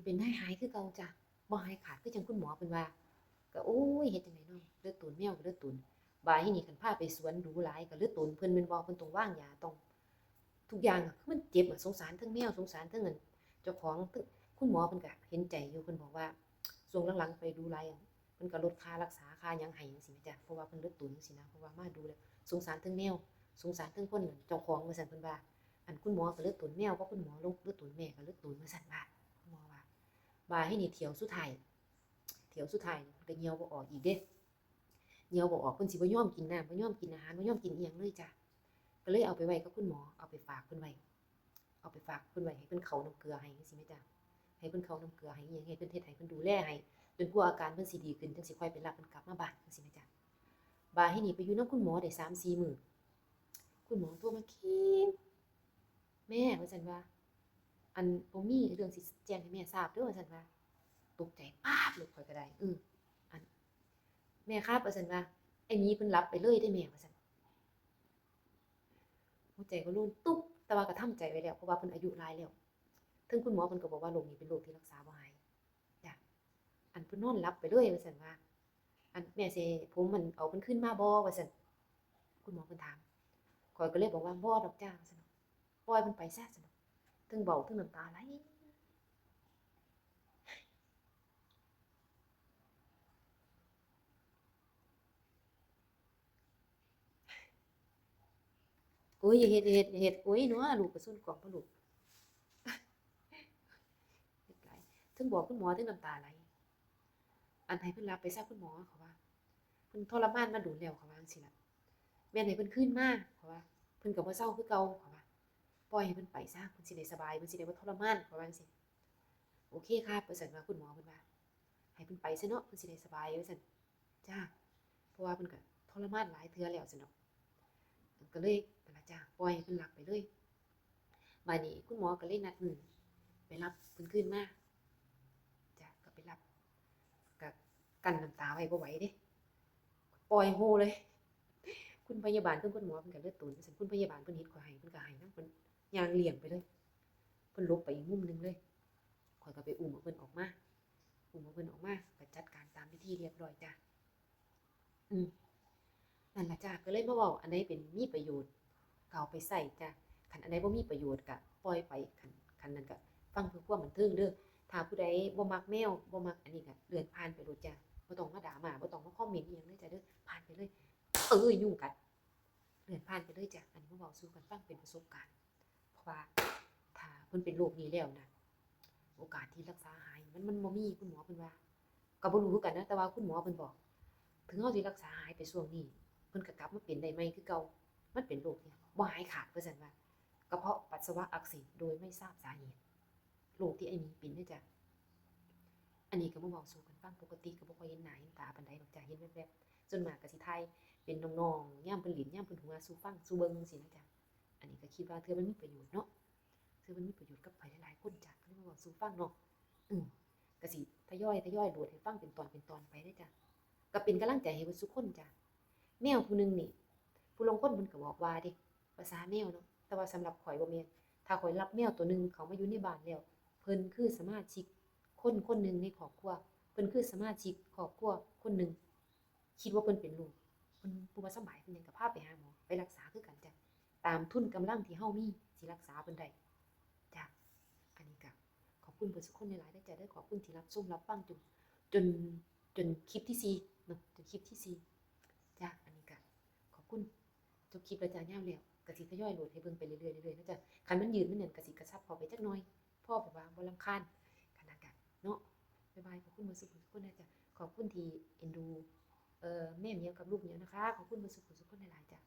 ປັນໄດ້ຫາຍຄືເກົ່າຈ້ະ ບໍ່ຫາຍຂາດຄືຈັ່ງຄຸນໝໍເພິ່ນວ່າ. ກະ ໂອ້ຍ ເຮັດຈັ່ງໃດເນາະ ເລືອດຕົນ ແມວກະເລືອດຕົນ. ບາດນີ້ຄັນພາໄປສວນດູຫຼາຍກະເລືອດຕົນເພິ່ນແມ່ນບໍ່? ເພິ່ນຕ້ອງວາງຢາ ຕ້ອງ ທຸກຢ່າງ ຄືມັນເຈັບ ສົງສານເທິງແມວ ສົງສານເທິງ ອັນ ເຈົ້າຂອງ. ຄຸນໝໍເພິ່ນກະເຫັນໃຈຢູ່ ເພິ່ນບອກວ່າ ຊ່ວງຫຼັງໆໄປດູຫຼາຍ ເພິ່ນກະລົດຄ່າລັກສາຄ່າຫຍັງໃຫ້ຈັ່ງຊີ້ແມ່ນຈ້ະ ເພາະວ່າເພິ່ນເລືອດຕົນຈັ່ງຊີ້ນະ ເພາະວ່າມາດູແລ້ວ ສົງສານເທິງແມວ ສົງສານເທິງຄົນເຈົ້າຂອງວ່າຊັ້ນ ເພິ່ນວ່າ. ອັນ ຄຸນໝໍກະເລືອດຕົນແມວ ເພາະຄຸນໝໍເລືອດຕົນແມ່ກະເລືອດຕົນວ່າຊັ້ນວ່າ ຄຸນໝໍວ່າ. ບາດນີ້ຖຽວສຸດທ້າຍ ຖຽວສຸດທ້າຍເພິ່ນກະຍ່ຽວບໍ່ອອກອີກເດ້ ຍ່ຽວບໍ່ອອກ ເພິ່ນຊິບໍ່ຍອມກິນນ້ຳ ບໍ່ຍອມກິນອາຫານ ບໍ່ຍອມກິນອີ່ຫຍັງເລີຍຈ້ະ. ກະເລີຍເອົາໄປໄວ້ກັບຄຸນໝໍ ເອົາໄປຝາກເພິ່ນໄວ້ ເອົາໄປຝາກເພິ່ນໄວ້ ໃຫ້ເພິ່ນເຄົານ້ຳເກືອໃຫ້ຈັ່ງຊີ້ແມ່ນຈ້ະ ໃຫ້ເພິ່ນເຄົານ້ຳເກືອໃຫ້ ອີ່ຫຍັງ ໃຫ້ເພິ່ນເຮັດໃຫ້ ເພິ່ນດູແລໃຫ້ ຈົນກວ່າອາການເພິ່ນຊິດີຂຶ້ນ ຈັ່ງຊິຄ່ອຍໄປຮັບເພິ່ນກັບມາບ້ານຈັ່ງຊີ້ແມ່ນຈ້ະ. ບາດນີ້ໄປຢູ່ນຳຄຸນໝໍໄດ້ສາມສີ່ມື້ ຄຸນໝໍໂທມາ ຄິມ ແມ່ ວ່າຊັ້ນວ່າ ອັນ ບໍ່ມີເລື່ອງຊິແຈ້ງໃຫ້ແມ່ຊາບເດີ ວ່າຊັ້ນວ່າ. ຕົກໃຈປາບໂລດ ຂ້ອຍກະໄດ້ ເອີ ອັນ ແມ່ຄັບ ວ່າຊັ້ນວ່າ ໄອ້ໝີເພິ່ນຫຼັບໄປເລີຍເດ້ແມ່ ວ່າຊັ້ນ. ຫົວໃຈກະໂລນຕຸບ ແຕ່ວ່າກະທຳໃຈໄວ້ແລ້ວ ເພາະວ່າເພິ່ນອາຍຸຫຼາຍແລ້ວ ເທິງຄຸນໝໍເພິ່ນກະບອກວ່າໂລກນີ້ເປັນໂລກທີ່ລັກສາບໍ່ຫາຍ ຈ້ະ ອັນ ເພິ່ນນອນຫຼັບໄປເລີຍ ວ່າຊັ້ນວ່າ. ອັນ ແມ່ຊິໃຫ້ຜົມ ອັນ ເອົາເພິ່ນຄືນມາບໍ່ ວ່າຊັ້ນ ຄຸນໝໍເພິ່ນຖາມ. ຂ້ອຍກະເລີຍບອກວ່າ ບໍ່ດອກຈ້າ ວ່າຊັ້ນ ປ່ອຍເພິ່ນໄປຊະ ຊັ້ນ ເຖິງເວົ້າເຖິງນ້ຳຕາໄຫຼ. ໂອ້ຍ ຢ່າເຮັດ ຢ່າເຮັດ ຢ່າເຮັດ ໂອ້ຍເນາະ ລູກກະຊຸນກອງບໍ່ລູກ ເຮັດຫຼາຍ ເຖິງບອກຄຸນໝໍເຖິງນ້ຳຕາໄຫຼ. ອັນ ໃຫ້ເພິ່ນຫຼັບໄປຊະຄຸນໝໍ ເຂົາວ່າ ເພິ່ນທໍລະມານມາດົນແລ້ວ ເຂົາວ່າຈັ່ງຊີ້ລະ ແມ່ນໃຫ້ເພິ່ນຄືນມາ ເຂົາວ່າ ເພິ່ນກະບໍ່ເຊົາຄືເກົ່າ ເຂົາວ່າ ປ່ອຍໃຫ້ເພິ່ນໄປຊະ ເພິ່ນຊິໄດ້ສະບາຍ ເພິ່ນຊິໄດ້ບໍ່ທໍລະມານ ເຂົາວ່າຈັ່ງຊີ້. ໂອເຄຄັບ ວ່າຊັ້ນວ່າ ຄຸນໝໍເພິ່ນວ່າ ໃຫ້ເພິ່ນໄປຊະເນາະ ເພິ່ນຊິໄດ້ສະບາຍ ວ່າຊັ້ນ. ຈ້າ ເພາະວ່າເພິ່ນກະທໍລະມານຫຼາຍເທື່ອແລ້ວຊັ້ນດອກ ກະເລີຍ ອັນ ລະຈ້າ ປ່ອຍໃຫ້ເພິ່ນຫຼັບໄປເລີຍ. ບາດນີ້ຄຸນໝໍກະເລີຍນັດມື້ໄປຮັບເພິ່ນຄືນມາ ຈ້າ ກະໄປຮັບ ກະກັ້ນນ້ຳຕາໄວ້ບໍ່ໄຫວເດ້ ປ່ອຍໂຮເລີຍ. ຄຸນພະຍາບານເທິງຄຸນໝໍເພິ່ນກະເລີຍຕົນ ຊັ້ນ ຄຸນພະຍາບານເພິ່ນເຫັນຂ້ອຍໄຫ້ ເພິ່ນກະໄຫ້ນຳ ເພິ່ນຍ່າງລ່ຽງໄປເລີຍ ເພິ່ນຫຼົບໄປອີກມຸມໜຶ່ງເລີຍ. ຂ້ອຍກະໄປອຸ້ມເອົາເພິ່ນອອກມາ ອຸ້ມເອົາເພິ່ນອອກມາ ກະຈັດການຕາມພິທີລຽບຮ້ອຍຈ້າ. ອືມ ນັ້ນລະຈ້າ ກະເລີຍມາເວົ້າ ອັນໃດເປັນມີປະໂຫຍດກະເອົາໄປໃຊ້ຈ້າ ຄັນອັນໃດບໍ່ມີປະໂຫຍດກະປ່ອຍໄປ ຄັນ ຄັນນັ້ນກະຟັງເພື່ອຄວາມບັນເທີງເດີ. ຖ້າຜູ້ໃດບໍ່ມັກແມວ ບໍ່ມັກອັນນີ້ກະເລື່ອນຜ່ານໄປໂລດຈ້າ ບໍ່ຕ້ອງມາດຣາມາ ບໍ່ຕ້ອງມາຄອມເມັນອີ່ຫຍັງເລີຍຈ້າເດີ ຜ່ານໄປເລີຍ. ເອີຍ ຍຸງກັດ ເລື່ອນຜ່ານໄປເລີຍຈ້າ. ອັນນີ້ມາເວົ້າສູ່ກັນຟັງເປັນປະສົບການ ເພາະວ່າຖ້າເພິ່ນເປັນໂລກນີ້ແລ້ວນະ ໂອກາດທີ່ລັກສາຫາຍມັນ ມັນບໍ່ມີ ຄຸນໝໍເພິ່ນວ່າ. ກະບໍ່ຮູ້ຄືກັນນະ ແຕ່ວ່າຄຸນໝໍເພິ່ນບອກ ເຖິງເຮົາຊິລັກສາຫາຍໄປຊ່ວງນີ້ ເພິ່ນກະກັບມາເປັນໄດ້ໃໝ່ຄືເກົ່າ ມັນເປັນໂລກທີ່ບໍ່ຫາຍຂາດ ວ່າຊັ້ນວ່າ ກະເພາະປັດສະວະອັກເສບໂດຍໄມ່ຊາບສາເຫດ ໂລກທີ່ອ້າຍໝີເປັນເດ້ຈ້າ. ອັນນີ້ກະມາເວົ້າສູ່ກັນຟັງ ປົກກະຕິກະບໍ່ຄ່ອຍເຫັນໜ້າເຫັນຕາປານໃດດອກຈ້າ ເຫັນແວບໆ ສ່ວນມາກກະຊິຖ່າຍເປັນນ້ອງໆ ຍາມເພິ່ນຫຼິ້ນ ຍາມເພິ່ນຫົວສູ່ຟັງສູ່ເບິ່ງຈັ່ງຊີ້ນະຈ້າ. ອັນນີ້ກະຄິດວ່າເທື່ອມັນມີປະໂຫຍດເນາະ ເທື່ອມັນມີປະໂຫຍດກັບໃຜຫຼາຍໆຄົນຈ້າ ກະເລີຍມາເວົ້າສູ່ຟັງເນາະ. ອື ກະຊິທະຍອຍ ທະຍອຍໂຫຼດໃຫ້ຟັງເປັນຕອນເປັນຕອນໄປເດ້ຈ້າ ກະເປັນກຳລັງໃຈໃຫ້ເບິດສູ່ຄົນຈ້າ. ແມວຜູ້ໜຶ່ງນີ້ ຜູ້ລາງຄົນເພິ່ນກະບອກວ່າເດ້ ພາສາແມວເນາະ ແຕ່ວ່າສຳລັບຂ້ອຍບໍ່ແມ່ນ. ຖ້າຂ້ອຍຮັບແມວໂຕໜຶ່ງເຂົ້າມາຢູ່ໃນບ້ານແລ້ວ ເພິ່ນຄືສະມາຊິກຄົນຄົນໜຶ່ງໃນຄອບຄົວ ເພິ່ນຄືສະມາຊິກຄອບຄົວຄົນໜຶ່ງ. ຄິດວ່າເພິ່ນເປັນໂລກ ເພິ່ນບໍ່ສະບາຍ ເພິ່ນຫຍັງກະພາໄປຫາໝໍ ໄປລັກສາຄືກັນຈ້າ ຕາມທຶນກຳລັງທີ່ເຮົາມີ ຊິລັກສາເພິ່ນໄດ້ຈ້າ. ອັນນີ້ກະຂອບຄຸນເບິດສູ່ຄົນຫຼາຍໆເດີຈ້າເດີ ຂອບຄຸນທີ່ຮັບຊົມຮັບຟັງຈົນ ຈົນ ຈົນຄລິບທີສີ່ເນາະ ຈົນຄລິບທີສີ່ຈ້າ. ອັນນີ້ກະຂອບຄຸນ ຈົບຄລິບແລ້ວຈ້າ ຍາວແລ້ວ ກະຊິທະຍອຍໂຫຼດໃຫ້ເບິ່ງໄປເລື້ອຍໆ ເລື້ອຍໆເນາະຈ້າ. ຄັນມັນຍືດມັນຫຍັງກະຊິກະຊັບເຂົ້າໄປຈັກໜ່ອຍ ພໍແບບວ່າບໍ່ລຳຄານ ຂະໜາດກະເນາະ. ບາຍບາຍ ຂອບຄຸນເບິດສູ່ຄົນນະຈ້າ ຂອບຄຸນທີ່ເອັນດູ ເອີ ແມ່ໝຽວກັບລູກໝຽວນະຄະ ຂອບຄຸນເບິດສູ່ຄົນຫຼາຍໆຈ້າ.